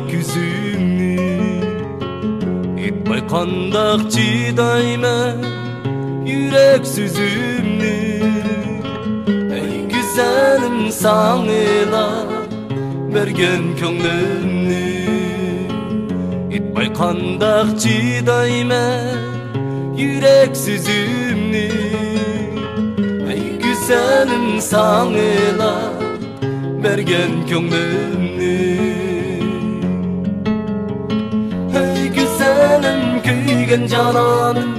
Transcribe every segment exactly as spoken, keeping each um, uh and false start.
كۆزۈمنى ئېيتماي قانداق چىدايمەن يۈرەك سۆزۈمنى. ئەي گۈزەلىم، ساڭىلا بەرگەن كۆڭلۈمنى ئېيتماي قانداق چىدايمەن يۈرەك سۆزۈمنى. ئەي گۈزەلىم، ساڭىلا بەرگەن كۆڭلۈمنى. ھەي گۈزەلىم، كۆيگەن جانانىم،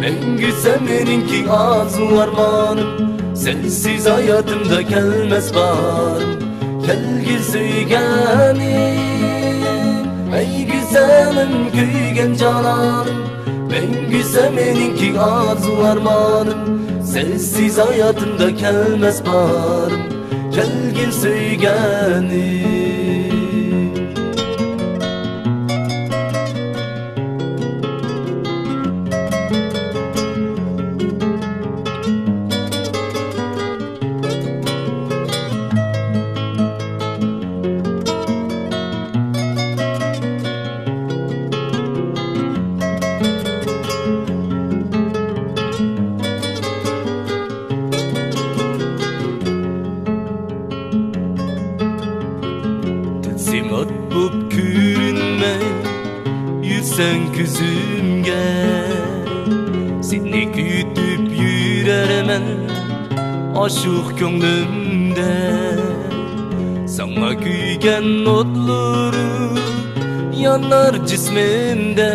مەڭگۈ سەن مېنىڭكى ئارزۇ ئارمانىم. سەنسىز ھاياتىمدا كەلمەس باھارىم، كەلگىن سۆيگەنىم. ھەي گۈزەلىم، كۆيگەن جانانىم، مەڭگۈ سەن مېنىڭكى ئارزۇ ئارمانىم. سەنسىز ھاياتىمدا كەلمەس باھارىم، كەلگىن سۆيگەنىم. تىلسىمات بوپ كۆرۈنمەي يۈرسەڭ كۆزۈمگە، سېنى كۈتۈپ يۈرەرمەن ئاشۇق كۆڭلۈمدە. ساڭا كۆيگەن ئوتلىرىم يانار جىسمىمدە.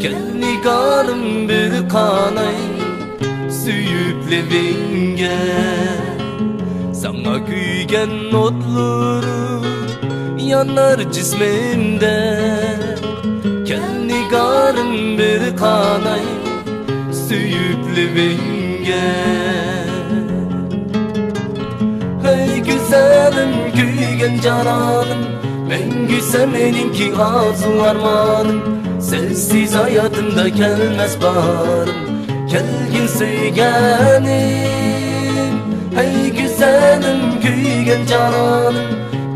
كەل نىگارىم، بىر قاناي سۆيۈپ لېۋىڭگە. ساڭا كۆيگەن ئوتلىرىم يانار جىسمىمدە. كەل نىگارىم، بىر قاناي سۆيۈپ لېۋىڭگە. ھەي گۈزەلىم، كۆيگەن جانانىم، مەڭگۈ سەن مېنىڭكى ئارزۇ ئارمانىم. سەنسىز ھاياتىمدا كەلمەس باھارىم، كەلگىن سۆيگەنىم. ھەي گۈزەلىم، كۆيگەن جانانىم،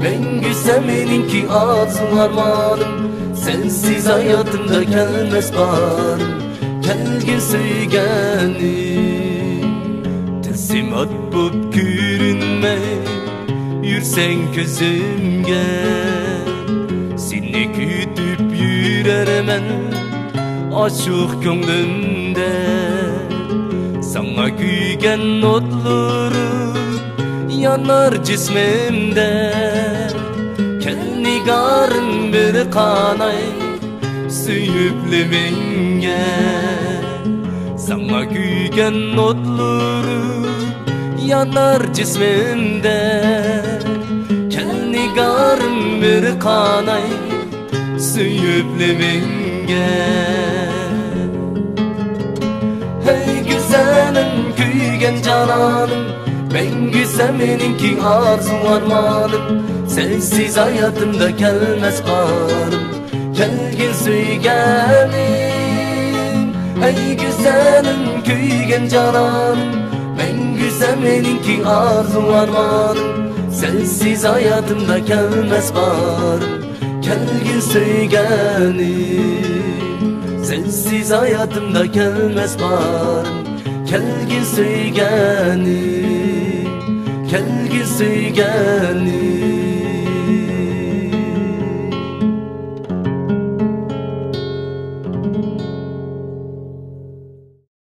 مەڭگۈ سەن مېنىڭكى ئارزۇ ئارمانىم. سەنسىز ھاياتىمدا كەلمەس باھارىم، كەلگىن سۆيگەنىم. تىلسىمات بوپ كۆرۈنمەي يۈرسەڭ كۆزۈمگە، سېنى كۈتۈپ يۈرەرمەن ئاشۇق كۆڭلۈمدە. ساڭا كۆيگەن ئوتلىرىم يانار جىسمىمدە. كەل نىگارىم، بىر قاناي سۆيۈپ لېۋىڭگە. ساڭا كۆيگەن ئوتلىرىم يانار جىسمىمدە. كەل نىگارىم، بىر قاناي سۆيۈپ لېۋىڭگە. ھەي گۈزەلىم، كۆيگەن جانانىم، مەڭگۈ سەن مېنىڭكى ئارزۇ ئارمانىم. سەنسىز ھاياتىمدا كەلمەس باھارىم، كەلگىن سۆيگەنىم. ھەي گۈزەلىم، كۆيگەن جانانىم، مەڭگۈ سەن مېنىڭكى ئارزۇ ئارمانىم. سەنسىز ھاياتىمدا كەلمەس باھارىم، كەلگىن سۆيگەنىم. سەنسىز ھاياتىمدا كەلمەس باھارىم، كەلگىن سۆيگەنىم، كەلگىن سۆيگەنىم.